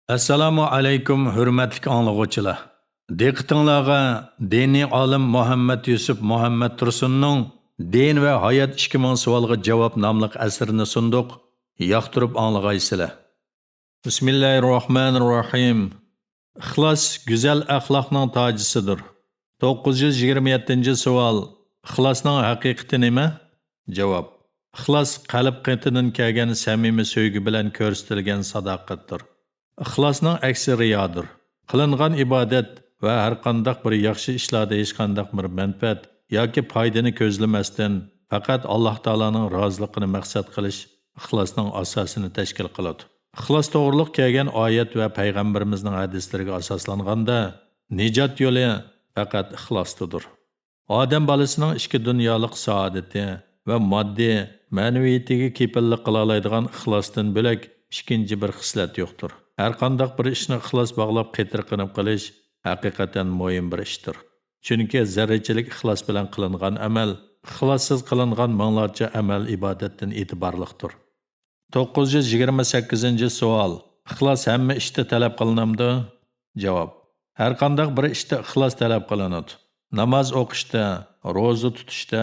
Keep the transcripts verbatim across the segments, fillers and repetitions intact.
ئەسسالامۇ ئەلەيكۇم، ھۆرمەتلىك ئاڭلىغۇچىلار! دىققىتىڭلارغا دىنىي ئالىم مۇھەممەد يۈسۈپ مۇھەممەد تۇرسۇننىڭ دىن ۋە ھايات ئىككى مىڭ سوئالغا جاۋاب ناملىق ئەسىرىنى سۇندۇق. ياقتۇرۇپ ئاڭلىغايسىلەر. بىسمىللاھىرراھمانىرراھىم. ئىخلاس گۈزەل ئەخلاقنىڭ تاجىسىدۇر. توققۇز يۈز يىگىرمە يەتتىنچى سوئال. ئىخلاسنىڭ ھەقىقىتى نېمە؟ جاۋاب. ئىخلاس قەلب قېتىدىن كەلگەن سەمىمىي سۆيگۈ بىلەن كۆرسىتىلگەن ساداقەتتۇر. ئىخلاسنىڭ ئەكسى رىيادۇر. قىلىنغان ئىبادەت ۋە ھەرقانداق بىر ياخشى ئىشلاردا ھېچقانداق بىر مەنپەئەت ياكى پايدىنى كۆزلىمەستىن، پەقەت ئاللاھ تائالانىڭ رازىلىقىنى مەقسەت قىلىش ئىخلاسنىڭ ئاساسىنى تەشكىل قىلىدۇ. ئىخلاس توغرۇلۇق كەلگەن ئايەت ۋە پەيغەمبىرىمىزنىڭ ھەدىسلىرىگە ئاساسلانغاندا، نىجات يولى پەقەت ئىخلاستىدۇر. ئادەم بالىسىنىڭ ئىچكى دۇنيالىق سائادىتى ۋە ماددىي مەنىۋىيىتىگە كېپىللىك قىلالايدىغان ئىخلاستىن بۆلەك ئىككىنچى بىر خىسلەت يوقتۇر. ھەرقانداق بىر ئىشنى ئىخلاس باغلاپ قېتىرقىنىپ قىلىش ھەقىقەتەن مۇھىم بىر ئىشتۇر. چۈنكى زەررىچىلىك ئىخلاس بىلەن قىلىنغان ئەمەل ئىخلاسسىز قىلىنغان مىڭلارچە ئەمەل ئىبادەتتىن ئېتىبارلىقتۇر. توققۇز يۈز يىگىرمە سەككىزىنچى سوئال. ئىخلاس ھەممە ئىشتا تەلەپ قىلىنامدۇ؟ جاۋاب. ھەرقانداق بىر ئىشتا ئىخلاس تەلەپ قىلىنىدۇ. ناماز ئوقۇشتا، روزا تۇتۇشتا،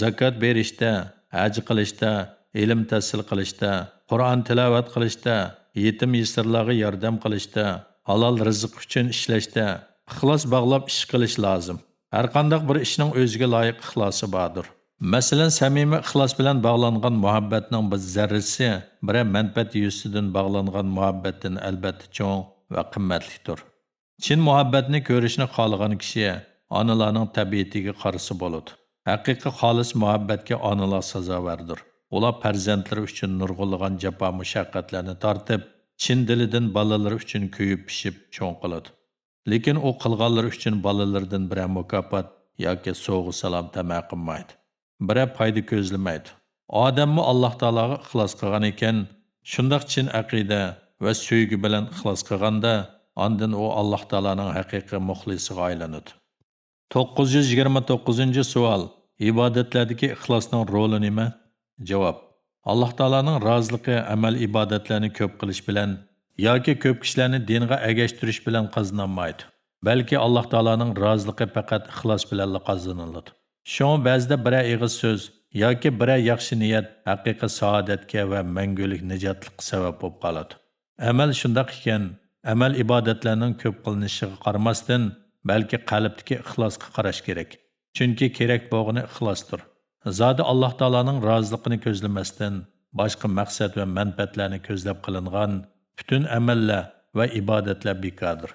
زاكات بېرىشتە، ھەج قىلىشتا، ئىلىم تەھسىل قىلىشتا، قۇرئان تىلاۋەت قىلىشتا، يېتىم يېسىرلارغا ياردەم قىلىشتا، ھالال رىزىق ئۈچۈن ئىشلەشتە ئىخلاس باغلاپ ئىش قىلىش لازىم. ھەرقانداق بىر ئىشنىڭ ئۆزىگە لايىق ئىخلاسى باردۇر. مەسىلەن، سەمىمىي ئىخلاس بىلەن باغلانغان مۇھەببەتنىڭ بىر زەررىسى بىرەر مەنپەئەت يۈزىسىدىن باغلانغان مۇھەببەتتىن ئەلبەتتە چوڭ ۋە قىممەتلىكتۇر. چىن مۇھەببەتنى كۆرۈشنى خالىغان كىشى ئانىلارنىڭ تەبىئىتىگە قارىسا بولىدۇ. ھەقىقىي خالىس مۇھەببەتكە ئانىلار سازاۋەردۇر. ئۇلار پەرزەنتلىرى ئۈچۈن نۇرغۇنلىغان جاپا-مۇشەققەتلەرنى تارتىپ، چىن دىلىدىن بالىلىرى ئۈچۈن كۆيۈپ-پىشىپ چوڭ قىلىدۇ. لېكىن ئۇ قىلغانلىرى ئۈچۈن بالىلىرىدىن بىرەر مۇكاپات ياكى سوۋغا-سالام تەمە قىلمايدۇ. بىرەر پايدا كۆزلىمەيدۇ. ئادەممۇ ئاللاھ تائالاغا ئىخلاس قىلغان ئىكەن، شۇنداق چىن ئەقىدە ۋە سۆيگۈ بىلەن ئىخلاس قىلغاندا، ئاندىن ئۇ ئاللاھ تائالانىڭ ھەقىقىي مۇخلىسىغا ئايلىنىدۇ. توققۇز يۈز يىگىرمە توققۇزىنچى سوئال. ئىبادەتلەردىكى ئىخلاسنىڭ رولى نېمە؟ جاۋاب. ئاللاھ تائالانىڭ رازىلىقى ئەمەل ئىبادەتلەرنى كۆپ قىلىش بىلەن ياكى كۆپ كىشىلەرنى دىنغا ئەگەشتۈرۈش بىلەن قازىنالمايدۇ. بەلكى ئاللاھ تائالانىڭ رازىلىقى پەقەت ئىخلاس بىلەنلا قازىنىلىدۇ. شۇڭا بەزىدە بىرەر ئېغىز سۆز ياكى بىرەر ياخشى نىيەت ھەقىقىي سائادەتكە ۋە مەڭگۈلۈك نىجاتلىققا سەۋەب بولۇپ قالىدۇ. ئەمەل شۇنداق ئىكەن، ئەمەل ئىبادەتلەرنىڭ كۆپ قىلىنىشىغا قارىماستىن، بەلكى قەلبتىكى ئىخلاسقا قاراش كېرەك. چۈنكى كېرەك بولغىنى ئىخلاستۇر. زادى ئاللاھ تائالانىڭ رازىلىقىنى كۆزلىمەستىن، باشقا مەقسەت ۋە مەنپەئەتلەرنى كۆزلەپ قىلىنغان پۈتۈن ئەمەللەر ۋە ئىبادەتلەر بىكاردۇر.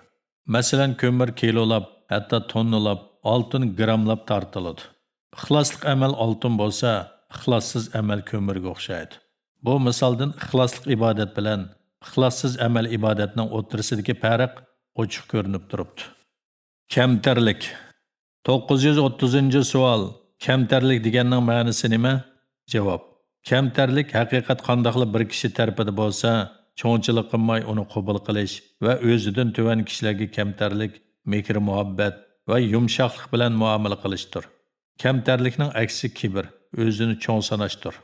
مەسىلەن، كۆمۈر كىلولاپ، ھەتتا توننىلاپ، ئالتۇن گىراملاپ تارتىلىدۇ. ئىخلاسلىق ئەمەل ئالتۇن بولسا، ئىخلاسسىز ئەمەل كۆمۈرگە ئوخشايدۇ. بۇ مىسالدىن ئىخلاسلىق ئىبادەت بىلەن ئىخلاسسىز ئەمەل ئىبادەتنىڭ ئوتتۇرىسىدىكى پەرق ئوچۇق كۆرۈنۈپ تۇرۇپتۇ. كەمتەرلىك. توققۇز يۈز ئوتتۇزىنچى سوئال. كەمتەرلىك دېگەننىڭ مەنىسى نېمە؟ جاۋاب. كەمتەرلىك ھەقىقەت قانداقلا بىر كىشى تەرىپىدە بولسا، چوڭچىلىق قىلماي ئۇنى قوبۇل قىلىش ۋە ئۆزىدىن تۆۋەن كىشىلەرگە كەمتەرلىك، مېھىر-مۇھەببەت ۋە يۇمشاقلىق بىلەن مۇئامىلە قىلىشتۇر. كەمتەرلىكنىڭ ئەكسى كىبىر، ئۆزىنى چوڭ ساناشتۇر.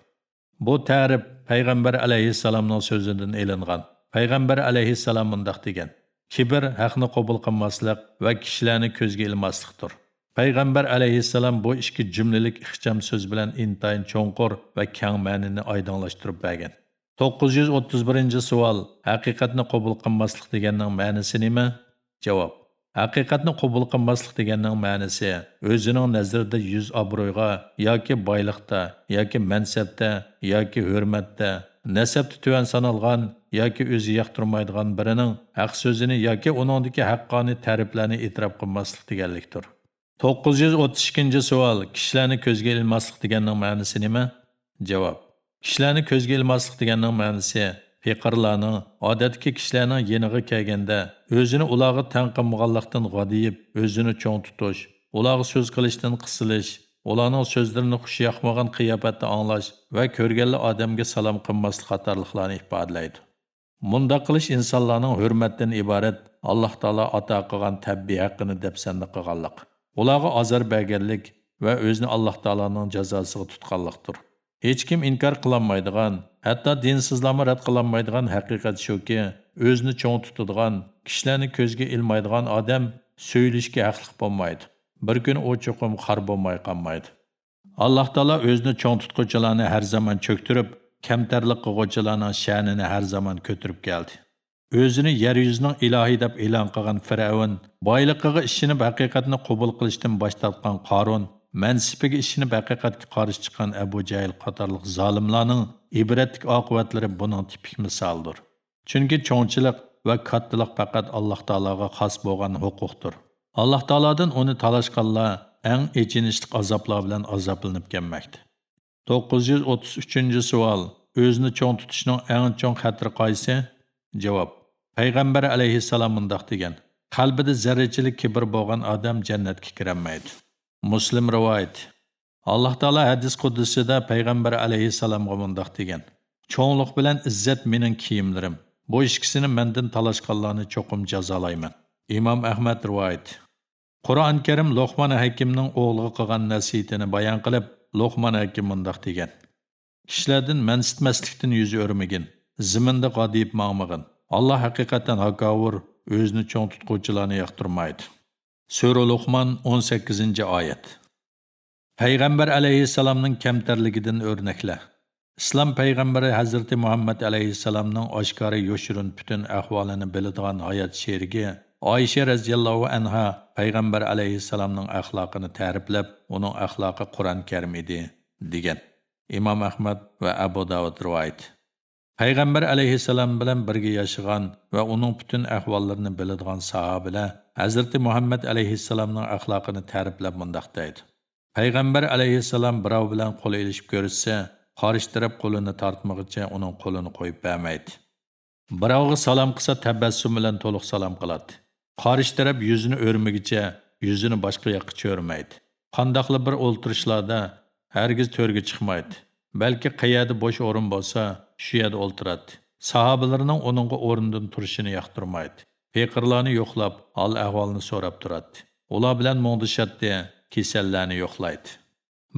بۇ تەرىپ پەيغەمبەر ئەلەيھىسسالامنىڭ سۆزىدىن ئېلىنغان. پەيغەمبەر ئەلەيھىسسالام مۇنداق دېگەن: «كىبىر ھەقنى قوبۇل قىلماسلىق ۋە كىشىلەرنى كۆزگە ئىلماسلىقتۇر.» پەيغەمبەر ئەلەيھىسسالام بۇ ئىككى جۈملىلىك ئىخچام سۆز بىلەن ئىنتايىن چوڭقۇر ۋە كەڭ مەنىنى ئايدىڭلاشتۇرۇپ بەرگەن. توققۇز يۈز ئوتتۇز بىرىنچى سوئال. ھەقىقەتنى قوبۇل قىلماسلىق دېگەننىڭ مەنىسى نېمە؟ جاۋاب. ھەقىقەتنى قوبۇل قىلماسلىق دېگەننىڭ مەنىسى، ئۆزىنىڭ نەزىرىدە يۈز ئابرۇيغا ياكى بايلىقتا، ياكى مەنسەپتە، ياكى ھۆرمەتتە، نەسەبتە تۆۋەن سانالغان ياكى ئۆزى ياقتۇرمايدىغان بىرىنىڭ ھەق سۆزىنى ياكى ئۇنىڭدىكى ھەققانىي تەرىپلەرنى ئېتىراپ قىلماسلىق دېگەنلىكتۇر. توققۇز يۈز ئوتتۇز ئىككىنچى سوئال. كىشىلەرنى كۆزگە ئىلماسلىق دېگەننىڭ مەنىسى نېمە؟ جاۋاب. كىشىلەرنى كۆزگە ئىلماسلىق دېگەننىڭ مەنىسى، پېقىرلارنىڭ، ئادەتتىكى كىشىلەرنىڭ يېنىغا كەلگەندە، ئۆزىنى ئۇلارغا تەڭ قىلمىغانلىقتىن غادىيىپ، ئۆزىنى چوڭ تۇتۇش، ئۇلارغا سۆز قىلىشتىن قىسىلىش، ئۇلارنىڭ سۆزلىرىنى خۇش ياقمىغان قىياپەتتە ئاڭلاش ۋە كۆرگەنلا ئادەمگە سالام قىلماسلىق قاتارلىقلارنى ئىپادىلەيدۇ. مۇنداق قىلىش ئىنسانلارنىڭ ھۆرمەتتىن ئىبارەت ئاللاھ تائالا ئاتا قىلغان تەبىئىي ھەققىنى دەپسەندە قىلغانلىق، ئۇلارغا ئازار بەرگەنلىك ۋە ئۆزىنى ئاللاھ تائالانىڭ جازاسىغا تۇتقانلىقتۇر. ھېچكىم ئىنكار قىلالمايدىغان، ھەتتا دىنسىزلارمۇ رەت قىلالمايدىغان ھەقىقەت شۇكى، ئۆزىنى چوڭ تۇتىدىغان، كىشىلەرنى كۆزگە ئىلمايدىغان ئادەم سۆيۈلۈشكە ھەقلىق بولمايدۇ. بىر كۈنى ئۇ چوقۇم خار بولماي قالمايدۇ. ئاللاھ تائالا ئۆزىنى چوڭ تۇتقۇچىلارنى ھەر زامان چۆكتۈرۈپ، كەمتەرلىك قىلغۇچىلارنىڭ شەنىنى ھەر زامان كۆتۈرۈپ كەلدى. ئۆزىنى يەر يۈزىنىڭ ئىلاھى دەپ ئېلان قىلغان فىرئەۋن بايلىقىغا ئىشىنىپ، ھەقىقەتنى قوبۇل قىلىشتىن باش تارتقان قارۇن، مەنسىپىگە ئىشىنىپ، ھەقىقەتكە قارشى چىققان ئەبۇ جەھىل قاتارلىق زالىملارنىڭ ئىبرەتلىك ئاقىۋەتلىرى بۇنىڭ تىپىك مىسالىدۇر. چۈنكى چوڭچىلىق ۋە كاتتىلىق پەقەت ئاللاھ تائالاغا خاس بولغان ھوقۇقتۇر. ئاللاھ تائالادىن ئۇنى تالاشقانلار ئەڭ ئېچىنىشلىق ئازابلار بىلەن ئازابلىنىپ كەلمەكتە. توققۇز يۈز ئوتتۇز ئۈچىنچى سوئال. ئۆزىنى چوڭ تۇتۇشنىڭ ئەڭ چوڭ خەتىرى قايسى؟ جاۋاب. پەيغەمبەر ئەلەيھىسسالام مۇنداق دېگەن: «قەلبىدە زەررىچىلىك كىبىر بولغان ئادەم جەننەتكە كىرەلمەيدۇ.» مۇسلىم رىۋايىتى. ئاللاھ تائالا ھەدىس قۇدسىدا پەيغەمبەر ئەلەيھىسسالامغا مۇنداق دېگەن: «چوڭلۇق بىلەن ئىززەت مېنىڭ كىيىملىرىم. بۇ ئىككىسىنى مەندىن تالاشقانلارنى چوقۇم جازالايمەن.» ئىمام ئەھمەد رىۋايىتى. قۇرئان كەرىم لوقمان ھەكىمنىڭ ئوغلىغا قىلغان نەسىھىتىنى بايان قىلىپ، لوقمان ھەكىم مۇنداق دېگەن: «كىشىلەردىن مەنسىتمەسلىكتىن يۈز ئۆرمىگىن، زېمىندا غادىيىپ ماڭمىغىن. ئاللاھ ھەقىقەتەن ھاكاۋۇر، ئۆزىنى چوڭ تۇتقۇچىلارنى ياقتۇرمايدۇ.» سۈرە لوقمان، ئون سەككىزىنچى ئايەت. پەيغەمبەر ئەلەيھىسسالامنىڭ كەمتەرلىكىدىن ئۆرنەكلەر. ئىسلام پەيغەمبىرى ھەزرىتى مۇھەممەد ئەلەيھىسسالامنىڭ ئاشكارا يوشۇرۇن پۈتۈن ئەھۋالىنى بىلىدىغان ھايات شېرىكى ئائىشە رەزىياللاھۇ ئەنھا پەيغەمبەر ئەلەيھىسسالامنىڭ ئەخلاقىنى تەرىپلەپ، ئۇنىڭ ئەخلاقى قۇرئان كەرىم ئىدى، دېگەن. ئىمام ئەھمەد ۋە ئەبۇ داۋۇد رىۋايىتى. پەيغەمبەر ئەلەيھىسسالام بىلەن بىرگە ياشىغان ۋە ئۇنىڭ پۈتۈن ئەھۋاللىرىنى بىلىدىغان ساھابىلەر ھەزرىتى مۇھەممەد ئەلەيھىسسالامنىڭ ئەخلاقىنى تەرىپلەپ مۇنداق دەيدۇ: پەيغەمبەر ئەلەيھىسسالام بىراۋ بىلەن قول ئېلىشىپ كۆرۈشسە، قارشى تەرەپ قولىنى تارتمىغىچە ئۇنىڭ قولىنى قويۇپ بەرمەيتتى. بىراۋغا سالام قىلسا، تەبەسسۇم بىلەن تولۇق سالام قىلاتتى. قارشى تەرەپ يۈزىنى ئۆرمىگىچە يۈزىنى باشقا ياققا چۆرمەيتتى. قانداقلا بىر ئولتۇرۇشلاردا ھەرگىز تۆرگە چىقمايتتى. بەلكى قەيەردە بوش ئورۇن بولسا، شۇ يەردە ئولتۇراتتى. ساھابىلىرىنىڭ ئۇنىڭغا ئورنىدىن تۇرۇشىنى ياقتۇرمايتتى. پېقىرلارنى يوقلاپ، ھال-ئەھۋالنى سوراپ تۇراتتى. ئۇلار بىلەن مۇڭدىشاتتى، كېسەللەرنى يوقلايتتى.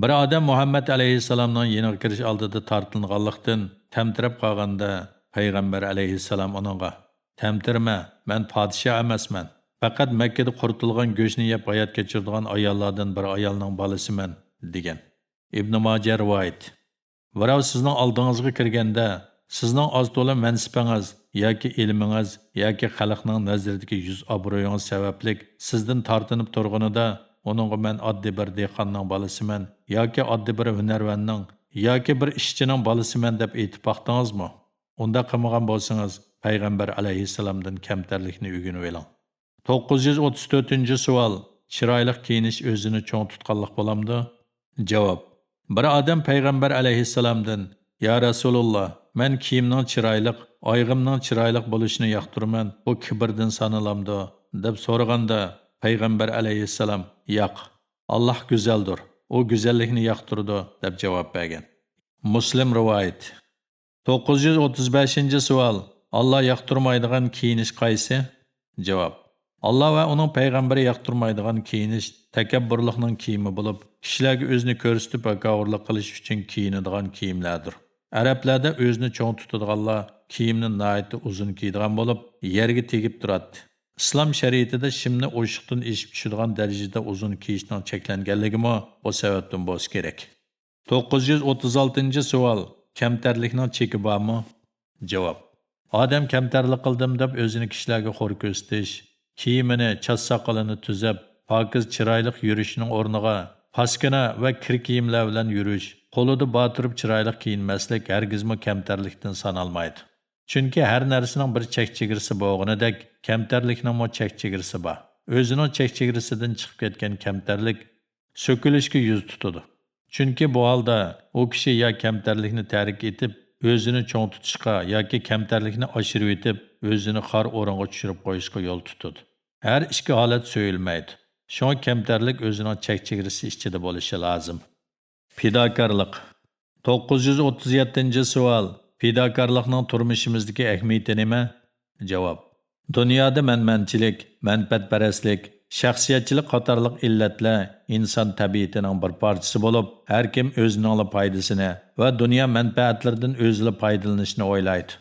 بىر ئادەم مۇھەممەد ئەلەيھىسسالامنىڭ يېنىغا كىرىش ئالدىدا تارتىنغانلىقتىن تەمتىرەپ قالغاندا، پەيغەمبەر ئەلەيھىسسالام ئۇنىڭغا: «تەمتىرىمە، مەن پادىشاھ ئەمەسمەن. پەقەت مەككىدە قۇرۇتۇلغان گۆشنى يەپ ھايات كەچۈرىدىغان ئاياللاردىن بىر ئايالنىڭ بالىسىمەن» دېگەن. ئىبنى ماجە رىۋايىتى. بىراۋ سىزنىڭ ئالدىڭىزغا كىرگەندە، سىزنىڭ ئاز-تولا مەنسىپىڭىز ياكى ئىلمىڭىز ياكى خەلقنىڭ نەزىرىدىكى يۈز ئابرۇيىڭىز سەۋەبلىك سىزدىن تارتىنىپ تۇرغىنىدا، ئۇنىڭغا «مەن ئاددىي بىر دېھقاننىڭ بالىسىمەن» ياكى «ئاددىي بىر ھۈنەرۋەننىڭ ياكى بىر ئىشچىنىڭ بالىسىمەن» دەپ ئېيتىپ باقتىڭىزمۇ؟ ئۇنداق قىلمىغان بولسىڭىز، پەيغەمبەر ئەلەيھىسسالامدىن كەمتەرلىكنى ئۆگىنىۋېلىڭ. توققۇز يۈز ئوتتۇز تۆتىنچى سوئال. چىرايلىق كىيىنىش ئۆزىنى چوڭ تۇتقانلىق بولامدۇ؟ جاۋاب. بىر ئادەم پەيغەمبەر ئەلەيھىسسالامدىن: «يا رەسۇلۇللا، مەن كىيىمنىڭ چىرايلىق، ئايىغىمنىڭ چىرايلىق بولۇشىنى ياقتۇرىمەن، بۇ كىبىردىن سانىلامدۇ؟» دەپ سورىغاندا، پەيغەمبەر ئەلەيھىسسالام: «ياق، ئاللاھ گۈزەلدۇر، ئۇ گۈزەللىكنى ياقتۇرىدۇ» دەپ جاۋاب بەرگەن. مۇسلىم رىۋايىتى. توققۇز يۈز ئوتتۇز بەشىنچى سوئال. ئاللاھ ياقتۇرمايدىغان كىيىنىش قايسى؟ جاۋاب. ئاللاھ ۋە ئۇنىڭ پەيغەمبىرى ياقتۇرمايدىغان كىيىنىش تەكەببۇرلۇقنىڭ كىيىمى بولۇپ، كىشىلەرگە ئۆزىنى كۆرسىتىپ ھاكاۋۇرلۇق قىلىش ئۈچۈن كىيىنىدىغان كىيىملەردۇر. ئەرەبلەردە ئۆزىنى چوڭ تۇتىدىغانلار كىيىمنى ناھايىتى ئۇزۇن كىيىدىغان بولۇپ، يەرگە تېگىپ تۇراتتى. ئىسلام شەرىئىتىدە شىمنى ئوشۇقتىن ئېشىپ چۈشىدىغان دەرىجىدە ئۇزۇن كىيىشنىڭ چەكلەنگەنلىكىمۇ بۇ سەۋەبتىن بولسا كېرەك. توققۇز يۈز ئوتتۇز ئالتىنچى سوئال. كەمتەرلىكنىڭ چېكى بارمۇ؟ جاۋاب. ئادەم كەمتەرلىك قىلدىم دەپ ئۆزىنى كىشىلەرگە خور كۆرسىتىش، كىيىمىنى، چاچ-ساقىلىنى تۈزەپ، پاكىز چىرايلىق يۈرۈشنىڭ ئورنىغا پاسكىنا ۋە كىر كىيىملەر بىلەن يۈرۈش، قولىدا بار تۇرۇپ چىرايلىق كىيىنمەسلىك ھەرگىزمۇ كەمتەرلىكتىن سانالمايدۇ. چۈنكى ھەر نەرسىنىڭ بىر چەك-چېگرىسى بولغىنىدەك، كەمتەرلىكنىڭمۇ چەك-چېگرىسى بار. ئۆزىنىڭ چەك-چېگرىسىدىن چىقىپ كەتكەن كەمتەرلىك سۆكۈلۈشكە يۈز تۇتىدۇ. چۈنكى بۇ ھالدا ئۇ كىشى يا كەمتەرلىكنى تەرك ئېتىپ، ئۆزىنى چوڭ تۇتۇشقا ياكى كەمتەرلىكنى ئاشۇرۇۋېتىپ، ئۆزىنى خار ئورۇنغا چۈشۈرۈپ قويۇشقا يول تۇتىدۇ. ھەر ئىككى ھالەت سۆيۈلمەيدۇ. شۇڭا كەمتەرلىك ئۆزىنىڭ چەك-چېگرىسى ئىچىدە بولۇشى لازىم. پىداكارلىق. توققۇز يۈز ئوتتۇز يەتتىنچى سوئال. پىداكارلىقنىڭ تۇرمۇشىمىزدىكى ئەھمىيىتى نېمە؟ جاۋاب. دۇنيادا مەنمەنچىلىك، مەنپەئەتپەرەسلىك، شەخسىيەتچىلىك قاتارلىق ئىللەتلەر ئىنسان تەبىئىتىنىڭ بىر پارچىسى بولۇپ، ھەركىم ئۆزىنىڭلا پايدىسىنى ۋە دۇنيا مەنپەئەتلىرىدىن ئۆزىلا پايدىلىنىشنى ئويلايدۇ.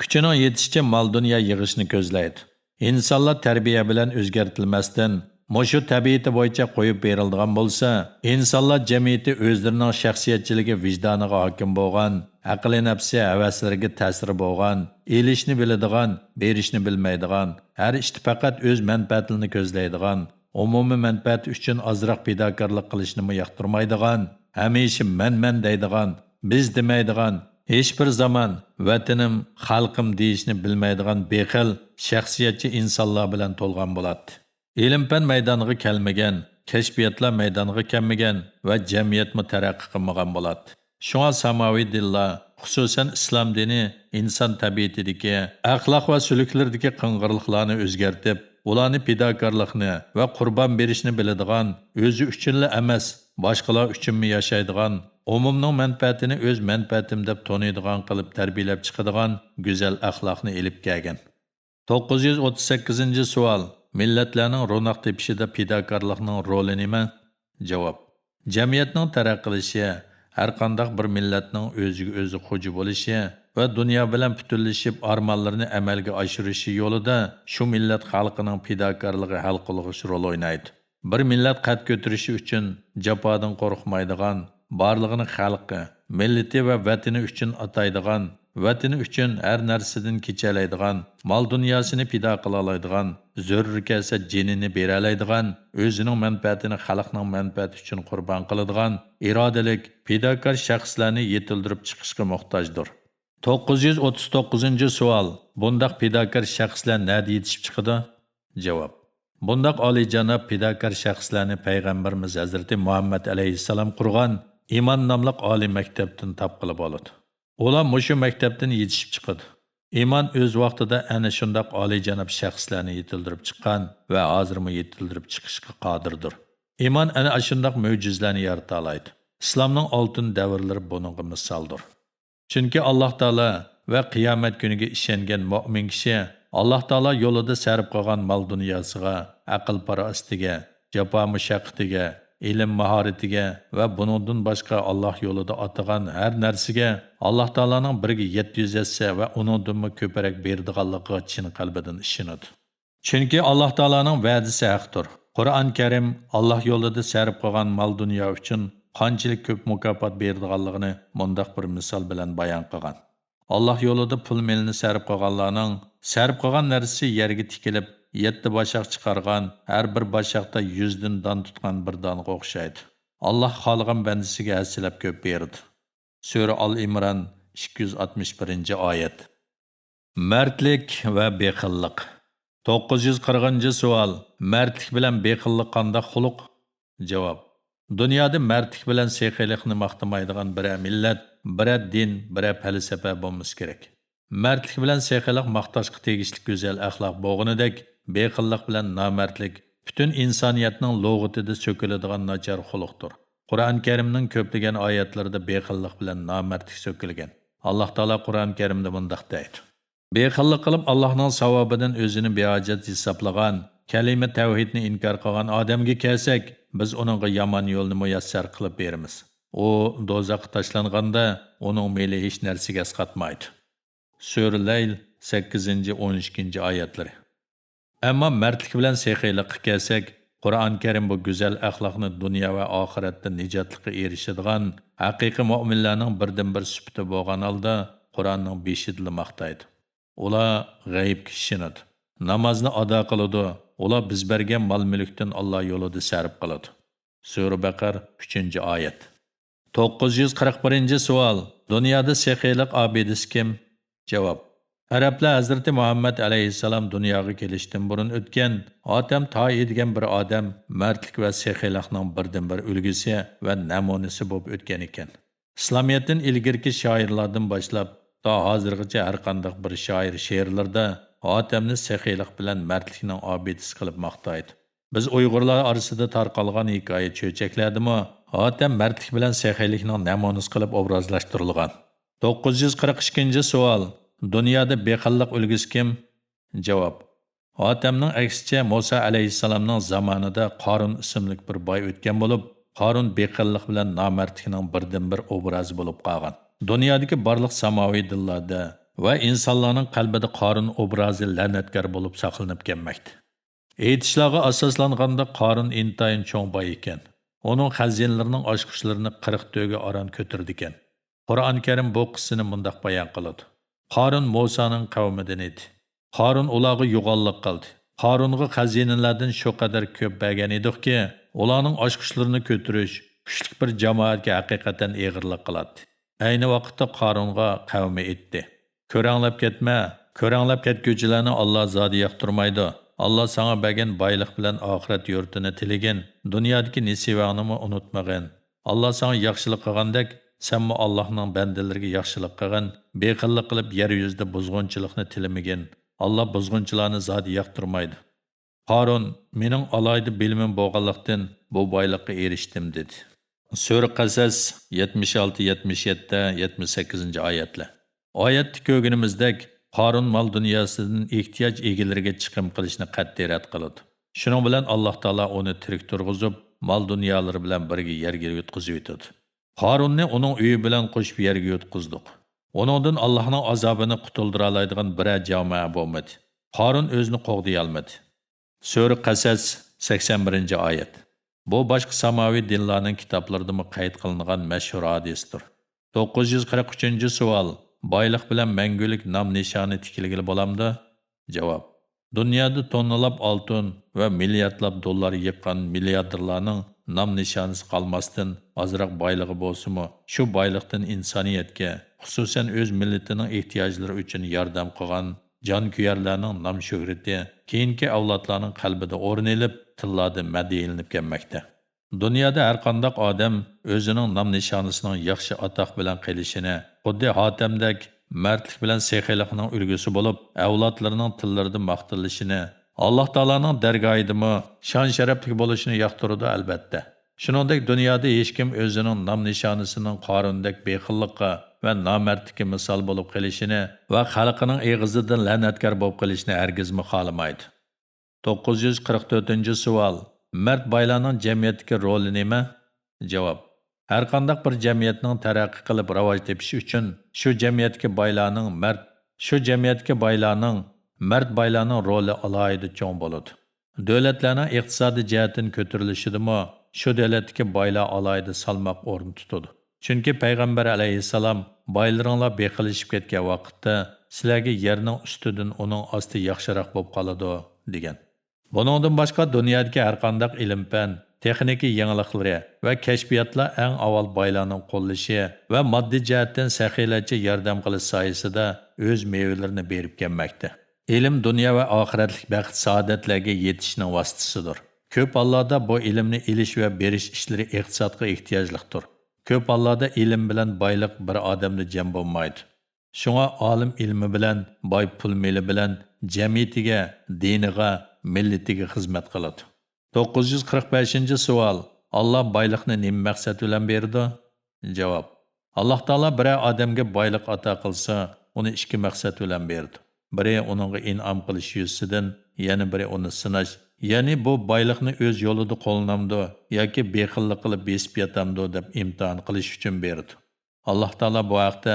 كۈچىنىڭ يېتىشىچە مال-دۇنيا يىغىشنى كۆزلەيدۇ. ئىنسانلار تەربىيە بىلەن ئۆزگەرتىلمەستىن، مۇشۇ تەبىئىتى بويىچە قويۇپ بېرىلىدىغان بولسا، ئىنسانلار جەمئىيىتى ئۆزلىرىنىڭ شەخسىيەتچىلىكى، ۋىجدانىغا ھاكىم بولغان، ئەقلى نەپسى ھەۋەسلىرىگە تەسىرى بولغان، ئېلىشنى بىلىدىغان، بېرىشنى بىلمەيدىغان، ھەر ئىشتا پەقەت ئۆز مەنپەئەتىنى كۆزلەيدىغان، ئومۇمىي مەنپەئەت ئۈچۈن ئازراق پىداكارلىق قىلىشنىمۇ ياقتۇرمايدىغان، ھەمىشە مەن-مەن دەيدىغان، بىز دېمەيدىغان، ھېچبىر زامان ۋەتىنىم، خەلقىم دېيىشنى بىلمەيدىغان بېخىل، شەخسىيەتچى ئىنسانلار بىلەن تولغان بولاتتى. ئىلىم-پەن مەيدانغا كەلمىگەن، كەشپىياتلار مەيدانغا كەلمىگەن ۋە جەمئىيەتمۇ تەرەققىي قىلمىغان بولاتتى. شۇڭا ساماۋى دىنلار، خۇسۇسەن ئىسلام دىنى ئىنسان تەبىئىتىدىكى، ئەخلاق ۋە سۈلۈكلىرىدىكى قىڭغىرلىقلارنى ئۆزگەرتىپ، ئۇلارنى پىداكارلىقنى ۋە قۇربان بېرىشنى بىلىدىغان، ئۆزى ئۈچۈنلا ئەمەس، باشقىلار ئۈچۈنمۇ ياشايدىغان، ئومۇمنىڭ مەنپەئەتىنى ئۆز مەنپەئەتىم دەپ تونۇيدىغان قىلىپ تەربىيەلەپ چىقىدىغان گۈزەل ئەخلاقنى ئېلىپ كەلگەن. توققۇز يۈز ئوتتۇز سەككىزىنچى سوئال، مىللەتلەرنىڭ روناق تېپىشىدا پىداكارلىقنىڭ رولى نېمە؟ جاۋاب، جەمئىيەتنىڭ تەرەققىي قىلىشى، ھەرقانداق بىر مىللەتنىڭ ئۆزىگە ئۆزى خوجا بولۇشى ۋە دۇنيا بىلەن پۈتۈنلىشىپ ئارمانلىرىنى ئەمەلگە ئاشۇرۇشى يولىدا شۇ مىللەت خەلقىنىڭ پىداكارلىقى ھەل قىلغۇچ رول ئوينايدۇ. بىر مىللەت قەد كۆتۈرۈشى ئۈچۈن جاپادىن قورقمايدىغان، بارلىقىنى خەلقى، مىللىتى ۋە ۋەتىنى ئۈچۈن ئاتايدىغان، ۋەتىنى ئۈچۈن ھەر نەرسىدىن كېچەلەيدىغان، مال-دۇنياسىنى پىدا قىلالايدىغان، زۆرۈرى كەلسە جېنىنى بېرەلەيدىغان، ئۆزىنىڭ مەنپەئەتىنى خەلقنىڭ مەنپەئەتى ئۈچۈن قۇربان قىلىدىغان، ئىرادىلىك، پىداكار شەخسلەرنى يېتىلدۈرۈپ چىقىشقا موھتاجدۇر. توققۇز يۈز ئوتتۇز توققۇزىنچى سوئال، بۇنداق پىداكار شەخسلەر نەدە يېتىشىپ چىقىدۇ؟ جاۋاب، بۇنداق ئالىيجاناب پىداكار شەخسلەرنى پەيغەمبىرىمىز ھەزرىتى مۇھەممەد ئەلەيھىسسالام قۇرغان ئىمان ناملىق ئالىي مەكتەپتىن تاپقىلى بولىدۇ. ئۇلار مۇشۇ مەكتەپتىن يېتىشىپ چىقىدۇ. ئىمان ئۆز ۋاقتىدا ئەنە شۇنداق ئالىيجاناب شەخسلەرنى يېتىلدۈرۈپ چىققان ۋە ھازىرمۇ يېتىلدۈرۈپ چىقىشقا قادىردۇر. ئىمان ئەنە ئاشۇنداق مۆجىزىلەرنى يارىتالايدۇ. ئىسلامنىڭ ئالتۇن دەۋرلىرى بۇنىڭغا مىسالدۇر. چۈنكى ئاللاھ تائالا ۋە قىيامەت كۈنىگە ئىشەنگەن مۆمىن كىشى ئاللاھ تائالا يولىدا سەرپ قىلغان مال-دۇنياسىغا، ئەقىل-پاراسىتىگە، جاپا-مۇشەققىتىگە، ئىلىم-ماھارىتىگە ۋە بۇنىڭدىن باشقا ئاللاھ يولىدا ئاتىغان ھەر نەرسىگە ئاللاھ تائالانىڭ بىرگە يەتتە يۈز ھەسسە ۋە ئۇنىڭدىنمۇ كۆپرەك بېرىدىغانلىقىغا چىن قەلبىدىن ئىشىنىدۇ. چۈنكى ئاللاھ تائالانىڭ ۋەدىسى ھەقتۇر. قۇرئان كەرىم ئاللاھ يولىدا سەرپ قىلغان مال-دۇنيا ئۈچۈن قانچىلىك كۆپ مۇكاپات بېرىدىغانلىقىنى مۇنداق بىر مىسال بىلەن بايان قىلغان. ئاللاھ يولىدا پۇل-مېلىنى سەرپ قىلغانلارنىڭ سەرپ قىلغان نەرسىسى يەرگە تىكىلىپ، يەتتە باشاق چىقارغان، ھەر بىر باشاقتا يۈزدىن دان تۇتقان بىر دانغا ئوخشايدۇ. ئاللاھ خالىغان بەندىسىگە ھەسسىلەپ كۆپ بېرىدۇ. سۈرە ئال ئىمران، ئىككى يۈز ئاتمىش بىرىنچى ئايەت. مەردلىك ۋە بېخىللىق. توققۇز يۈز قىرىقىنچى سوئال، مەردلىك بىلەن بېخىللىق قانداق خۇلق؟ جاۋاب، دۇنيادا مەردلىك بىلەن سېخىيلىقنى ماختىمايدىغان بىرەر مىللەت، بىرەر دىن، بىرەر پەلسەپە بولمىسا كېرەك. مەردلىك بىلەن سېخىيلىق ماختاشقا تېگىشلىك گۈزەل ئەخلاق بولغىنىدەك، بېخىللىق بىلەن نامەردلىك پۈتۈن ئىنسانىيەتنىڭ لۇغىتىدە سۆكۈلىدىغان ناچار خۇلقتۇر. قۇرئان كەرىمنىڭ كۆپلىگەن ئايەتلىرىدە بېخىللىق بىلەن نامەردلىك سۆكۈلگەن. ئاللاھ تائالا قۇرئان كەرىمدە مۇنداق دەيدۇ: بېخىللىق قىلىپ، ئاللاھنىڭ ساۋابىدىن ئۆزىنى بىھاجەت ھېسابلىغان، كەلىمە تەۋھىدنى ئىنكار قىلغان ئادەمگە كەلسەك، بىز ئۇنىڭغا يامان يولنى مۇيەسسەر قىلىپ بېرىمىز. ئۇ دوزاخقا تاشلانغاندا، ئۇنىڭ مېلى ھېچ نەرسىگە ئەسقاتمايدۇ. سۈرە لەيل، سەككىزىنچى، ئون ئىككىنچى ئايەتلىرى. ئەمما مەردلىك بىلەن سېخىيلىققا كەلسەك، قۇرئان كەرىم بۇ گۈزەل ئەخلاقنى دۇنيا ۋە ئاخىرەتتە نىجاتلىققا ئېرىشىدىغان ھەقىقىي مۆمىنلەرنىڭ بىردىنبىر سۈپىتى بولغان ھالدا، قۇرئاننىڭ بېشىدىلا ماختايدۇ. ئۇلار غەيىبكە ئىشىنىدۇ، نامازنى ئادا قىلىدۇ، ئۇلار بىز بەرگەن مال-مۈلۈكتىن ئاللاھ يولىدا سەرپ قىلىدۇ. سۈرە بەقەر، ئۈچىنچى ئايەت. توققۇز يۈز قىرىق بىرىنچى سوئال، دۇنيادا سېخىيلىق ئابىدىسى كىم؟ جاۋاب، ئەرەبلەر ھەزرىتى مۇھەممەد ئەلەيھىسسالام دۇنياغا كېلىشتىن بۇرۇن ئۆتكەن ئادەم تائى دېگەن بىر ئادەم مەردلىك ۋە سېخىيلىقنىڭ بىردىنبىر ئۈلگىسى ۋە نەمۇنىسى بولۇپ ئۆتكەن ئىكەن. ئىسلامىيەتتىن ئىلگىرىكى شائىرلاردىن باشلاپ، تا ھازىرغىچە ھەرقانداق بىر شائىر شېئىرلىرىدا ھاتەمنى سېخىيلىق بىلەن مەردلىكنىڭ ئابىدىسى قىلىپ ماختايدۇ. بىز ئۇيغۇرلار ئارىسىدا تارقالغان ھېكايە چۆچەكلەردىمۇ ھاتەم مەردلىك بىلەن سېخىيلىكنىڭ نەمۇنىسى قىلىپ ئوبرازلاشتۇرۇلغان. توققۇز يۈز قىرىق ئىككىنچى سوئال، دۇنيادا بېخىللىق ئۈلگىسى كىم؟ جاۋاب، ھاتەمنىڭ ئەكسىچە، مۇسا ئەلەيھىسسالامنىڭ زامانىدا قارۇن ئىسىملىك بىر باي ئۆتكەن بولۇپ، قارۇن بېخىللىق بىلەن نامەردلىكنىڭ بىردىنبىر ئوبرازى بولۇپ قالغان. دۇنيادىكى بارلىق ساماۋى دىنلاردا ۋە ئىنسانلارنىڭ قەلبىدە قارۇن ئوبرازى لەنەتكار بولۇپ ساقلىنىپ كەلمەكتە. ئېيتىشلارغا ئاساسلانغاندا، قارۇن ئىنتايىن چوڭ باي ئىكەن. ئۇنىڭ خەزىنىلىرىنىڭ ئاچقۇچلىرىنى قىرىق تۆگە ئاران كۆتۈرىدىكەن. قۇرئان كەرىم بۇ قىسسىنى مۇنداق بايان قىلىدۇ: قارۇن موسانىڭ قەۋمىدىن ئىدى. قارۇن ئۇلارغا يوغانلىق قىلدى. قارۇنغا خەزىنىلەردىن شۇ قەدەر كۆپ بەرگەن ئىدۇقكى، ئۇلارنىڭ ئاچقۇچلىرىنى كۆتۈرۈش كۈچلۈك بىر جامائەتكە ھەقىقەتەن ئېغىرلىق قىلاتتى. ئەينى ۋاقىتتا قارۇنغا قەۋمى ئېيتتى: «كۆرەڭلەپ كەتمە، كۆرەڭلەپ كەتكۈچىلەرنى ئاللا زادى ياقتۇرمايدۇ. ئاللا ساڭا بەرگەن بايلىق بىلەن ئاخىرەت يۇرتىنى تىلىگىن، دۇنيادىكى نېسىۋەڭنىمۇ ئۇنتۇمىغىن. ئاللا ساڭا ياخشىلىق قىلغاندەك، سەنمۇ ئاللانىڭ بەندىلىرىگە ياخشىلىق قىلغىن، بېخىللىق قىلىپ يەر يۈزىدە بۇزغۇنچىلىقنى تىلىمىگىن. ئاللا بۇزغۇنچىلارنى زادى ياقتۇرمايدۇ.» قارۇن: «مېنىڭ ئالاھىدە بىلىمىم بولغانلىقتىن، بۇ بايلىققا ئېرىشتىم» دېدى. سۈرە قەسەس، يەتمىش ئالتە، يەتمىش يەتتە، يەتمىش سەككىزىنچى ئايەتلەر. ئايەتتە كۆرگىنىمىزدەك، قارۇن مال دۇنياسىدىن ئېھتىياج ئىگىلىرىگە چىقىم قىلىشنى قەتئىي رەت قىلىدۇ. شۇنىڭ بىلەن ئاللا تائالا ئۇنى تىرىك تۇرغۇزۇپ، مال دۇنيالىرى بىلەن بىرگە يەرگە يۇتقۇزۇۋېتىدۇ. قارۇننى ئۇنىڭ ئۆيى بىلەن قوشۇپ يەرگە يۇتقۇزدۇق. ئۇنىڭدىن ئاللانىڭ ئازابىنى قۇتۇلدۇرالايدىغان بىرەر جامائە بولمىدى. قارۇن ئۆزىنى قوغدىيالمىدى. سۈرە قەسەس، سەكسەن بىرىنچى ئايەت. بۇ باشقا ساماۋى دىنلارنىڭ كىتابلىرىدىمۇ قەيت قىلىنغان مەشھۇر ھادىسىدۇر. توققۇز يۈز قىرىق ئۈچىنچى سوئال: بايلىق بىلەن مەڭگۈلۈك نام نىشانى تىكىلگىلى بولامدۇ؟ جاۋاب: دۇنيادا توننىلاپ ئالتۇن ۋە مىلياردلاپ دوللار يىغقان مىلياردېرلارنىڭ نام نىشانىسى قالماستىن، ئازراق بايلىقى بولسىمۇ، شۇ بايلىقتىن ئىنسانىيەتكە، خۇسۇسەن ئۆز مىللىتىنىڭ ئېھتىياجلىرى ئۈچۈن ياردەم قىلغان جانكۆيەرلەرنىڭ نام شۆھرىتى كېيىنكى ئەۋلادلارنىڭ قەلبىدە ئورۇن ئېلىپ، تىللاردا مەدھىيەلىنىپ كەلمەكتە. دۇنيادا ھەرقانداق ئادەم ئۆزىنىڭ نام نىشانىسىنىڭ ياخشى ئاتاق بىلەن قېلىشىنى، خۇددى ھاتەمدەك مەردلىك بىلەن سېخىيلىقنىڭ ئۈلگىسى بولۇپ، ئەۋلادلىرىنىڭ تىللىرىدا ماختىلىشىنى، ئاللا تائالانىڭ دەرگاھىدىمۇ شان-شەرەپلىك بولۇشىنى ياقتۇرىدۇ، ئەلبەتتە. شۇنىڭدەك دۇنيادا ھېچكىم ئۆزىنىڭ نام نىشانىسىنىڭ قارۇندەك بېخىللىققا ۋە نامەردلىككە مىسال بولۇپ قېلىشىنى ۋە خەلقىنىڭ ئېغىزىدىن لەنەتكار بولۇپ قېلىشىنى ھەرگىزمۇ خالىمايدۇ. توققۇز يۈز قىرىق تۆتىنچى سوئال: مەرد بايلارنىڭ جەمئىيەتتىكى رولى نېمە؟ جاۋاب: ھەرقانداق بىر جەمئىيەتنىڭ تەرەققىي قىلىپ راۋاج تېپىشى ئۈچۈن شۇ جەمئىيەتتىكى بايلارنىڭ مەرد، شۇ جەمئىيەتتىكى بايلارنىڭ، مەرد بايلارنىڭ رولى ئالاھىدە چوڭ بولىدۇ. دۆلەتلەرنىڭ ئىقتىسادىي جەھەتتىن كۆتۈرۈلۈشىدىمۇ شۇ دۆلەتتىكى بايلار ئالاھىدە سالماق ئورۇن تۇتىدۇ. چۈنكى پەيغەمبەر ئەلەيھىسسالام: «بايلىرىڭلار بېقىلىشىپ كەتكەن ۋاقىتتا، سىلەرگە يەرنىڭ ئۈستىدىن ئۇنىڭ ئاستى ياخشىراق بولۇپ قالىدۇ» دېگەن. بۇنىڭدىن باشقا، دۇنيادىكى ھەرقانداق ئىلىم-پەن، تېخنىكا يېڭىلىقلىرى ۋە كەشپىياتلار ئەڭ ئاۋۋال بايلارنىڭ قوللىشى ۋە ماددىي جەھەتتىن سەخىيلەرچە ياردەم قىلىش سايىسىدا ئۆز مېۋىلىرىنى بېرىپ كەلمەكتە. ئىلىم دۇنيا ۋە ئاخىرەتلىك بەخت-سائادەتلەرگە يېتىشنىڭ ۋاسىتىسىدۇر. كۆپ ھاللاردا بۇ ئىلىمنى ئېلىش ۋە بېرىش ئىشلىرى ئىقتىسادقا ئېھتىياجلىقتۇر. كۆپ ھاللاردا ئىلىم بىلەن بايلىق بىر ئادەمدە جەم بولمايدۇ. شۇڭا ئالىم ئىلمى بىلەن، باي پۇل مېلى بىلەن جەمئىيىتىگە، دىنىغا، مىللىتىگە خىزمەت قىلىدۇ. توققۇز يۈز قىرىق بەشىنچى سوئال: ئاللا بايلىقنى نېمە مەقسەت بىلەن بېرىدۇ؟ جاۋاب: ئاللا تائالا بىرەر ئادەمگە بايلىق ئاتا قىلسا، ئۇنى ئىككى مەقسەت بىلەن بېرىدۇ. بىرى ئۇنىڭغا ئىنئام قىلىش يۈزىسىدىن، يەنە بىرى ئۇنى سىناش، يەنى بۇ بايلىقنى ئۆز يولىدا قوللىنامدۇ ياكى بېخىللىق قىلىپ بېسىپ ياتامدۇ دەپ ئىمتىھان قىلىش ئۈچۈن بېرىدۇ. ئاللا تائالا بۇ ھەقتە: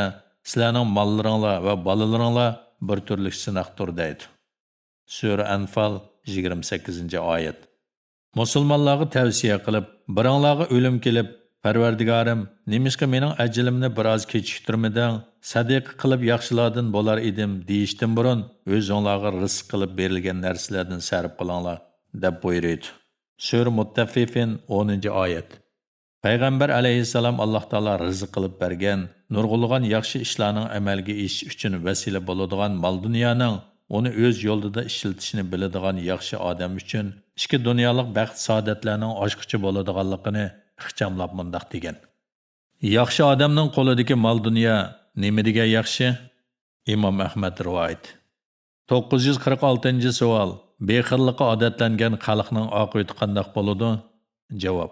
«سىلەرنىڭ ماللىرىڭلار ۋە بالىلىرىڭلار بىر تۈرلۈك سىناقتۇر» دەيدۇ. سۈرە ئەنفال، يىگىرمە سەككىزىنچى ئايەت. مۇسۇلمانلارغا تەۋسىيە قىلىپ، بىرىڭلارغا ئۆلۈم كېلىپ، «پەرۋەردىگارىم، نېمىشقا مېنىڭ ئەجىلىمنى بىر ئاز كېچىكتۈرمىدىڭ؟ سەدىقە قىلىپ ياخشىلاردىن بولار ئىدىم» دېيىشتىن بۇرۇن، ئۆزۈڭلارغا رىزىق قىلىپ بېرىلگەن نەرسىلەردىن سەرپ قىلىڭلار، دەپ بۇيرۇيدۇ. سۈرە مۇتتەففىفىن، ئونىنچى ئايەت. پەيغەمبەر ئەلەيھىسسالام ئاللا تائالا رىزىق قىلىپ بەرگەن نۇرغۇنلىغان ياخشى ئىشلارنىڭ ئەمەلگە ئېشىش ئۈچۈن ۋەسىلە بولىدىغان مال-دۇنيانىڭ ئۇنى ئۆز يولىدا ئىشلىتىشنى بىلىدىغان ياخشى ئادەم ئۈچۈن ئىچكى دۇنيالىق بەخت-سائادەتلەرنىڭ ئاچقۇچى بولىدىغانلىقىنى ئىخچاملاپ مۇنداق دېگەن: «ياخشى ئادەمنىڭ قولىدىكى مال-دۇنيا نېمە دېگەن ياخشى؟» ئىمام ئەھمەد رىۋايىتى. توققۇز يۈز قىرىق ئالتىنچى سوئال: بېخىللىققا ئادەتلەنگەن خەلقنىڭ ئاقىۋىتى قانداق بولىدۇ؟ جاۋاب: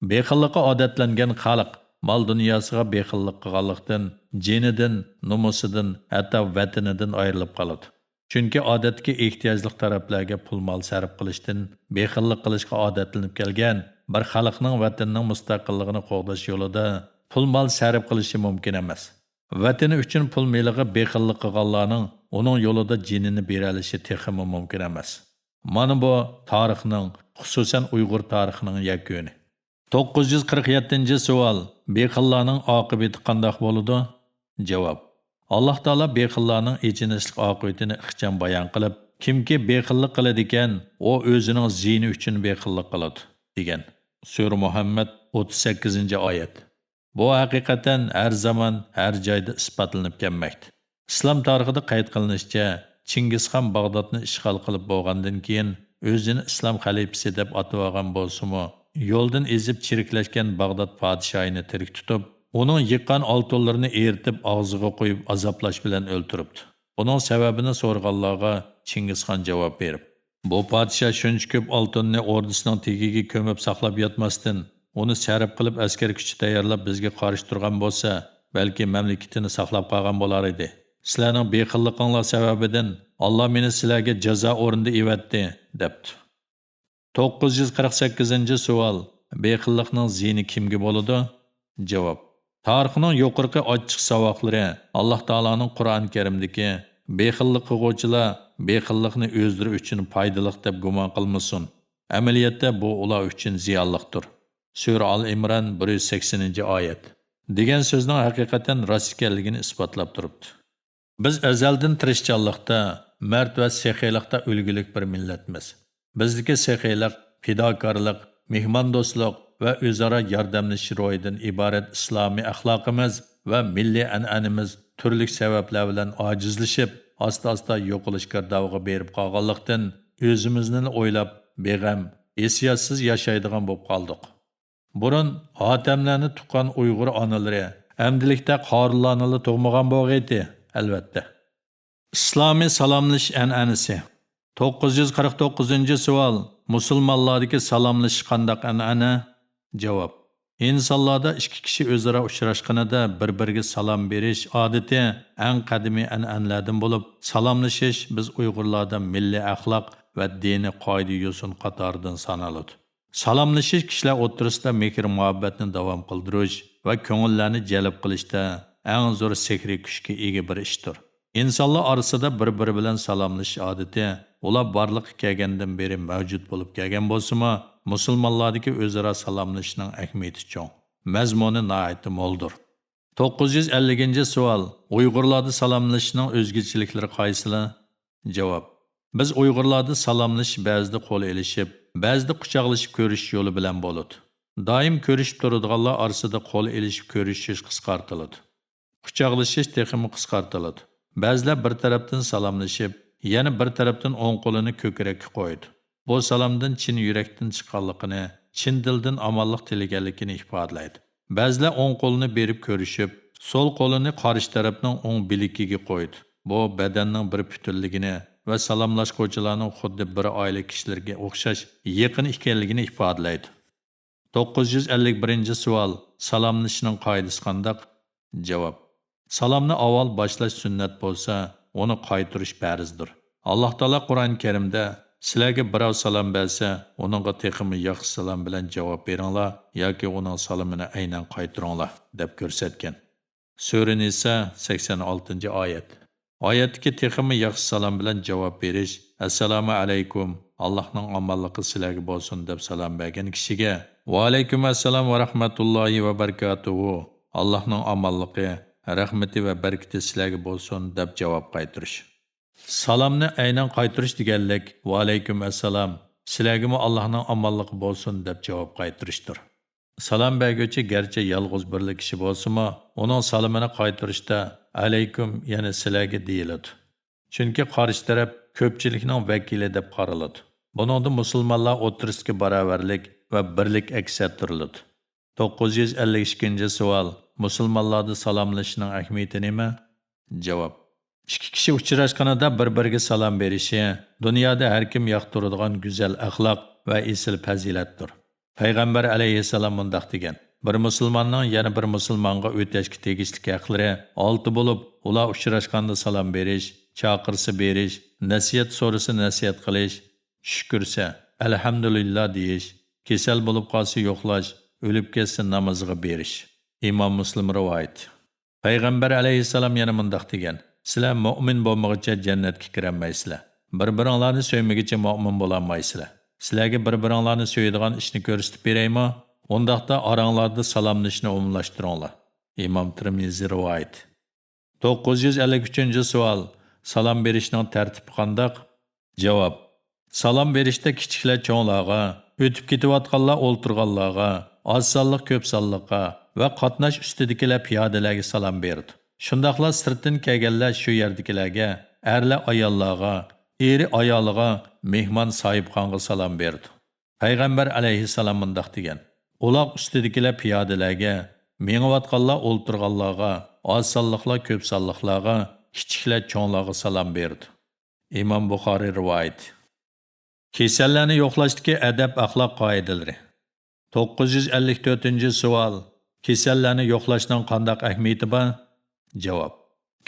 بېخىللىققا ئادەتلەنگەن خەلق مال-دۇنياسىغا بېخىللىق قىلغانلىقتىن، جېنىدىن، نومۇسىدىن، ھەتتا ۋەتىنىدىن ئايرىلىپ قالىدۇ. چۈنكى ئادەتتىكى ئېھتىياجلىق تەرەپلەرگە پۇل-مال سەرپ قىلىشتىن بېخىللىق قىلىشقا ئادەتلىنىپ كەلگەن بىر خەلقنىڭ ۋەتىنىنىڭ مۇستەقىللىقىنى قوغداش يولىدا پۇل-مال سەرپ قىلىشى مۇمكىن ئەمەس. ۋەتىنى ئۈچۈن پۇل مېلىغا بېخىللىق قىلغانلارنىڭ ئۇنىڭ يولىدا جېنىنى بېرەلىشى تېخىمۇ مۇمكىن ئەمەس. مانا بۇ تارىخنىڭ، خۇسۇسەن ئۇيغۇر تارىخىنىڭ يەكۈنى. توققۇز يۈز قىرىق يەتتىنچى سوئال، بېخىللارنىڭ ئاقىۋىتى قانداق بولىدۇ؟ جاۋاب، ئاللاھ تائالا بېخىللارنىڭ ئېچىنىشلىق ئاقىۋىتىنى ئىخچام بايان قىلىپ، كىمكى بېخىللىق قىلىدىكەن، ئۇ ئۆزىنىڭ زىيىنى ئۈچۈن بېخىللىق قىلىدۇ، دېگەن. سۈرە مۇھەممەد، ئوتتۇز سەككىزىنچى ئايەت. بۇ ھەقىقەتەن ھەر زامان، ھەر جايدا ئىسپاتلىنىپ كەلمەكتە. ئىسلام تارىخىدا قەيت قىلىنىشىچە، چىڭگىزخان باغدادنى ئىشغال قىلىپ بولغاندىن كېيىن، ئۆزىنى ئىسلام خەلىپىسى دەپ ئاتىۋالغان بولسىمۇ، يولدىن ئېزىپ چىرىكلەشكەن باغداد پادىشاھىنى تىرىك تۇتۇپ، ئۇنىڭ يىغقان ئالتۇنلىرىنى ئېرىتىپ، ئاغزىغا قويۇپ ئازابلاش بىلەن ئۆلتۈرۈپتۇ. بۇنىڭ سەۋەبىنى سورىغانلارغا چىڭگىزخان جاۋاب بېرىپ، بۇ پادىشاھ شۇنچە كۆپ ئالتۇننى ئوردىسىنىڭ تېگىگە كۆمۈپ ساقلاپ ياتماستىن، ئۇنى سەرپ قىلىپ ئەسكەر كۈچى تەييارلاپ بىزگە قارشى تۇرغان بولسا، بەلكى مەملىكىتىنى ساقلاپ قالغان بولار ئىدى. سىلەرنىڭ بېخىللىقىڭلار سەۋەبىدىن ئاللا مېنى سىلەرگە جازا ئورنىدا ئېۋەتتى، دەپتۇ. توققۇز يۈز قىرىق سەككىزىنچى سوئال، بېخىللىقنىڭ زىيىنى كىمگە بولىدۇ؟ جاۋاب، تارىخنىڭ يۇقىرىقى ئاچچىق ساۋاقلىرى ئاللا تائالانىڭ قۇرئان كەرىمدىكى بېخىللىق قىلغۇچىلار بېخىللىقنى ئۆزلىرى ئۈچۈن پايدىلىق دەپ گۇمان قىلمىسۇن. ئەمەلىيەتتە بۇ ئۇلار ئۈچۈن زىيانلىقتۇر. سۈرە ئال ئىمران، بىر يۈز سەكسىنىنچى ئايەت. دېگەن سۆزنىڭ ھەقىقەتەن راست ئىكەنلىكىنى ئىسپاتلاپ تۇرۇپتۇ. بىز ئەزەلدىن تىرىشچانلىقتا، مەرد ۋە سېخىيلىقتا ئۈلگىلىك بىر مىللەتمىز. بىزدىكى سېخىيلىق، پىداكارلىق، مېھماندوستلۇق ۋە ئۆزئارا ياردەملىشىش روھىدىن ئىبارەت ئىسلامىي ئەخلاقىمىز ۋە مىللىي ئەنئەنىمىز تۈرلۈك سەۋەبلەر بىلەن ئاجىزلىشىپ، ئاستا-ئاستا يوقىلىش گىردابىغا بېرىپ قالغانلىقتىن، ئۆزىمىزنىلا ئويلاپ، بىغەم، ھېسسىياتسىز ياشايدىغان بولۇپ قالدۇق. بۇرۇن ھاتەملەرنى تۇغقان ئۇيغۇر ئانىلىرى ئەمدىلىكتە قارىلارنىلا تۇغمىغان بولغىيتى، ئەلۋەتتە. ئىسلامىي سالاملىشىش ئەنئەنىسى. توققۇز يۈز قىرىق توققۇزىنچى سوئال، مۇسۇلمانلاردىكى سالاملىشىش قانداق ئەنئەنە؟ جاۋاب، ئىنسانلاردا ئىككى كىشى ئۆزئارا ئۇچراشقىنىدا بىر-بىرىگە سالام بېرىش ئادىتى ئەڭ قەدىمىي ئەنئەنىلەردىن بولۇپ، سالاملىشىش بىز ئۇيغۇرلاردا مىللىي ئەخلاق ۋە دىنىي قائىدە-يوسۇن قاتارىدىن سانىلىدۇ. سالاملىشىش كىشىلەر ئوتتۇرىسىدا مېھىر-مۇھەببەتنى داۋام قىلدۇرۇش ۋە كۆڭۈللەرنى جەلپ قىلىشتا ئەڭ زور سېھرىي كۈچكە ئىگە بىر ئىشتۇر. ئىنسانلار ئارىسىدا بىر-بىرى بىلەن سالاملىشىش ئادىتى ئۇلار بارلىققا كەلگەندىن بېرى مەۋجۇت بولۇپ كەلگەن بولسىمۇ، مۇسۇلمانلاردىكى ئۆزئارا سالاملىشىشنىڭ ئەھمىيىتى چوڭ، مەزمۇنى ناھايىتى مولدۇر. توققۇز يۈز ئەللىكىنچى سوئال، ئۇيغۇرلاردا سالاملىشىشنىڭ ئۆزگىچىلىكلىرى قايسىلار؟ جاۋاب، بىز ئۇيغۇرلاردا سالاملىشىش بەزىدە قول ئېلىشىپ، بەزىدە قۇچاقلىشىپ كۆرۈشۈش يولى بىلەن بولىدۇ. دائىم كۆرۈشۈپ تۇرىدىغانلار ئارىسىدا قول ئېلىشىپ كۆرۈشۈش قىسقارتىلىدۇ. قۇچاقلىشىش تېخىمۇ قىسقارتىلىدۇ. بەزىلەر بىر تەرەپتىن سالاملىشىپ، يەنە بىر تەرەپتىن ئوڭ قولىنى كۆكرەككە قويىدۇ. بۇ سالامدىن چىن يۈرەكتىن چىققانلىقىنى، چىن دىلدىن ئامانلىق تىلىگەنلىكىنى ئىپادىلەيدۇ. بەزىلەر ئوڭ قولىنى بېرىپ كۆرۈشۈپ، سول قولىنى قارشى تەرەپنىڭ ئوڭ بىلىكىگە قويىدۇ. بۇ بەدەننىڭ بىر پۈتۈنلۈكىنى ۋە سالاملاشقۇچىلارنىڭ خۇددى بىر ئائىلە كىشىلىرىگە ئوخشاش يېقىن ئىكەنلىكىنى ئىپادىلەيدۇ. توققۇز يۈز ئەللىك بىرىنچى سوئال، سالاملىشىشنىڭ قائىدىسى قانداق؟ جاۋاب، سالامنى ئاۋۋال باشلاش سۈننەت بولسا، ئۇنى قايتۇرۇش پەرزدۇر. ئاللاھ تائالا قۇرئان كەرىمدە، سىلەرگە بىراۋ سالام بەرسە، ئۇنىڭغا تېخىمۇ ياخشى سالام بىلەن جاۋاب بېرىڭلار ياكى ئۇنىڭ سالىمىنى ئەينەن قايتۇرۇڭلار، دەپ كۆرسەتكەن. سۈرە نىسا، سەكسەن ئالتىنچى ئايەت. ئايەتتىكى تېخىمۇ ياخشى سالام بىلەن جاۋاب بېرىش، ئەسسالامۇ ئەلەيكۇم، ئاللاھنىڭ ئامانلىقى سىلەرگە بولسۇن، دەپ سالام بەرگەن كىشىگە، ۋەئەلەيكۇم ئەسسالام ۋە رەھمەتۇللاھى ۋە بەرىكاتۇھۇ، ئاللاھنىڭ ئامانلىقى، رەھمىتى ۋە بەرىكىتى سىلەرگە بولسۇن، دەپ جاۋاب قايتۇرۇش. سالامنى ئەينەن قايتۇرۇش دېگەنلىك، ۋەئەلەيكۇم ئەسسالام، سىلەرگىمۇ ئاللاھنىڭ ئامانلىقى بولسۇن، دەپ جاۋاب قايتۇرۇشتۇر. سالام بەرگۈچى گەرچە يالغۇز بىرلا كىشى بولسىمۇ، ئۇنىڭ سالىمىنى قايتۇرۇشتا ئەلەيكۇم، يەنى سىلەرگە دېيىلىدۇ. چۈنكى قارشى تەرەپ كۆپچىلىكنىڭ ۋەكىلى دەپ قارىلىدۇ. بۇنىڭدا مۇسۇلمانلار ئوتتۇرىسىدىكى باراۋەرلىك ۋە بىرلىك ئەكس ئەتتۈرۈلىدۇ. توققۇز يۈز ئەللىك ئىككىنچى سوئال، مۇسۇلمانلاردا سالاملىشىشنىڭ ئەھمىيىتى نېمە؟ جاۋاب، ئىككى كىشى ئۇچراشقىنىدا بىر-بىرىگە سالام بېرىشى دۇنيادا ھەر كىم ياقتۇرىدىغان گۈزەل ئەخلاق ۋە ئېسىل پەزىلەتتۇر. پەيغەمبەر ئەلەيھىسسالام مۇنداق دېگەن، بىر مۇسۇلماننىڭ يەنە بىر مۇسۇلمانغا ئۆتەشكە تېگىشلىك ھەقلىرى ئالتە بولۇپ، ئۇلار ئۇچراشقاندا سالام بېرىش، چاقىرسا بېرىش، نەسىھەت سورىسا نەسىھەت قىلىش، چۈش كۆرسە ئەلھەمدۇلىللا دېيىش، كېسەل بولۇپ قالسا يوقلاش، ئۆلۈپ كەتسە نامىزىغا بېرىش. ئىمام مۇسلىم رىۋايىتى. پەيغەمبەر ئەلەيھىسسالام يەنە مۇنداق دېگەن: سىلەر مۆمىن بولمىغۇچە جەننەتكە كىرەلمەيسىلەر. بىر-بىرىڭلارنى سۆيمىگۈچە مۆمىن بولالمايسىلەر. سىلەرگە بىر-بىرىڭلارنى سۆيىدىغان ئىشنى كۆرسىتىپ بېرەيمۇ؟ ئۇنداقتا ئاراڭلاردا سالاملىشىشنى ئومۇملاشتۇرۇڭلار. ئىمام تىرمىزى رىۋايىتى. توققۇز يۈز ئەللىك ئۈچىنچى سوئال. سالام بېرىشنىڭ تەرتىپى قانداق؟ جاۋاب. سالام بېرىشتە كىچىكلەر چوڭلارغا، ئۆتۈپ كېتىۋاتقانلار ئولتۇرغانلارغا، ئاز سانلىق كۆپ سانلىققا ۋە قاتناش ئۈستىدىكىلەر پىيادىلەرگە سالام بېرىدۇ. شۇنداقلا سىرتتىن كەلگەنلەر شۇ يەردىكىلەرگە، ئەرلەر ئاياللارغا، ئېرى ئايالىغا، مېھمان ساھىبخانىغا سالام بېرىدۇ. پەيغەمبەر ئەلەيھىسسالام مۇنداق دېگەن: ئۇلاغ ئۈستىدىكىلەر پىيادىلەرگە، مېڭىۋاتقانلار ئولتۇرغانلارغا، ئاز سانلىقلار كۆپ سانلىقلارغا، كىچىكلەر چوڭلارغا سالام بېرىدۇ. ئىمام بۇخارىي رىۋايىتى. كېسەللەرنى يوقلاشتىكى ئەدەپ-ئەخلاق قائىدىلىرى. توققۇز يۈز ئەللىك تۆتىنچى سوئال. كېسەللەرنى يوقلاشنىڭ قانداق ئەھمىيىتى بار؟ جاۋاب.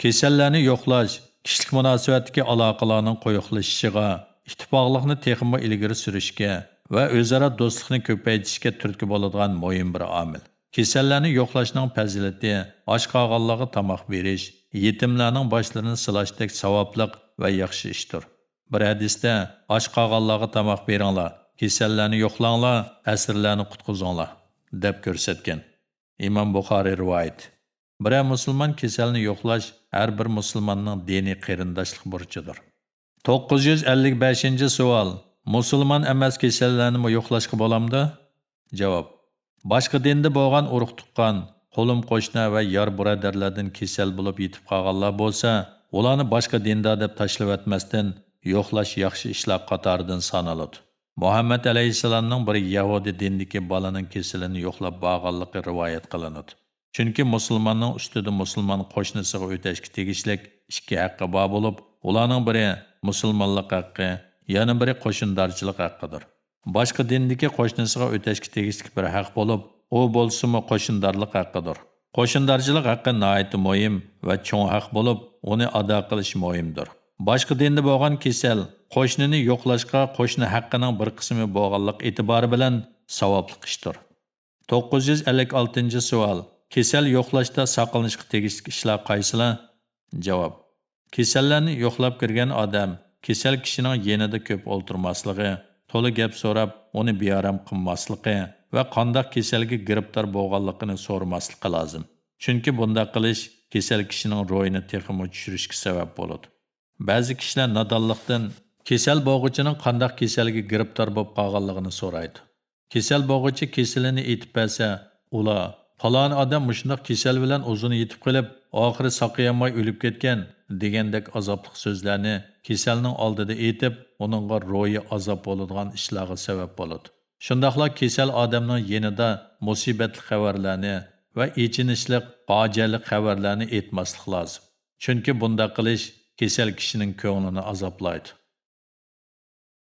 كېسەللەرنى يوقلاش كىشىلىك مۇناسىۋەتتىكى ئالاقىلارنىڭ قويۇقلىشىشىغا، ئىتتىپاقلىقنى تېخىمۇ ئىلگىرى سۈرۈشكە ۋە ئۆزئارا دوستلۇقنى كۆپەيتىشكە تۈرتكە بولىدىغان مۇھىم بىر ئامىل. كېسەللەرنى يوقلاشنىڭ پەزىلىتى ئاچ قالغانلارغا تاماق بېرىش، يېتىملەرنىڭ باشلىرىنى سىلاشتەك ساۋابلىق ۋە ياخشى ئىشتۇر. بىر ھەدىستە، «ئاچ قالغانلارغا تاماق بېرىڭلار، كېسەللەرنى يوقلاڭلار، ئەسىرلەرنى قۇتقۇزۇڭلار» دەپ كۆرسەتكەن. ئىمام بۇخارىي رىۋايىتى. بىرەر مۇسۇلمان كېسەلنى يوقلاش ھەر بىر مۇسۇلماننىڭ دىنىي قېرىنداشلىق بۇرچىدۇر. توققۇز يۈز ئەللىك بەشىنچى سوئال. مۇسۇلمان ئەمەس كېسەللەرنىمۇ يوقلاشقا بولامدۇ؟ جاۋاب. باشقا دىندا بولغان ئۇرۇق-تۇغقان، قولۇم-قوشنا ۋە يار-بۇرادەرلەردىن كېسەل بولۇپ يېتىپ قالغانلار بولسا، ئۇلارنى باشقا دىندا دەپ تاشلىۋەتمەستىن، يوقلاش ياخشى ئىشلار قاتارىدىن سانىلىدۇ. مۇھەممەد ئەلەيھىسسالامنىڭ بىر يەھۇدىي دىندىكى بالىنىڭ كېسىلىنى يوقلاپ بارغانلىقى رىۋايەت قىلىنىدۇ. چۈنكى مۇسۇلماننىڭ ئۈستىدە مۇسۇلمان قوشنىسىغا ئۆتەشكە تېگىشلىك ئىككى ھەققى بار بولۇپ، ئۇلارنىڭ بىرى مۇسۇلمانلىق ھەققى، يەنە بىرى قوشنىدارچىلىق ھەققىدۇر. باشقا دىندىكى قوشنىسىغا ئۆتەشكە تېگىشلىك بىر ھەق بولۇپ، ئۇ بولسىمۇ قوشنىدارلىق ھەققىدۇر. قوشنىدارچىلىق ھەققى ناھايىتى مۇھىم ۋە چوڭ ھەق بولۇپ، ئۇنى ئادا قىلىش مۇھىمدۇر. باشقا دىندا بولغان كېسەل قوشنىنى يوقلاشقا قوشنا ھەققىنىڭ بىر قىسمى بولغانلىق ئېتىبارى بىلەن ساۋابلىق ئىشتۇر. توققۇز يۈز ئەللىك ئالتىنچى سوئال. كېسەل يوقلاشتا ساقلىنىشقا تېگىشلىك ئىشلار قايسىلار؟ جاۋاب. كېسەللەرنى يوقلاپ كىرگەن ئادەم كېسەل كىشىنىڭ يېنىدا كۆپ ئولتۇرماسلىقى، تولا گەپ سوراپ، ئۇنى بىئارام قىلماسلىقى ۋە قانداق كېسەلگە گىرىپتار بولغانلىقىنى سورىماسلىقى لازىم. چۈنكى بۇنداق قىلىش كېسەل كىشىنىڭ روھىنى تېخىمۇ چۈشۈرۈشكە سەۋەب بولىدۇ. بەزى كىشىلەر نادانلىقتىن كېسەل بولغۇچىنىڭ قانداق كېسەلگە گىرىپتار بولۇپ قالغانلىقىنى سورايدۇ. كېسەل بولغۇچى كېسىلىنى ئېيتىپ بەرسە، ئۇلار، «پالانى ئادەم مۇشۇنداق كېسەل بىلەن ئۇزۇن يېتىپ قېلىپ، ئاخىرى ساقىيالماي ئۆلۈپ كەتكەن» دېگەندەك ئازابلىق سۆزلەرنى كېسەلنىڭ ئالدىدا ئېيتىپ، ئۇنىڭغا روھى ئازاب بولىدىغان ئىشلارغا سەۋەب بولىدۇ. شۇنداقلا كېسەل ئادەمنىڭ يېنىدا مۇسىبەتلىك خەۋەرلەرنى ۋە ئېچىنىشلىق، پاجىئەلىك خەۋەرلەرنى ئېيتماسلىق لازىم. چۈنكى بۇنداق قىلىش كېسەل كىشىنىڭ كۆڭلىنى ئازابلايدۇ.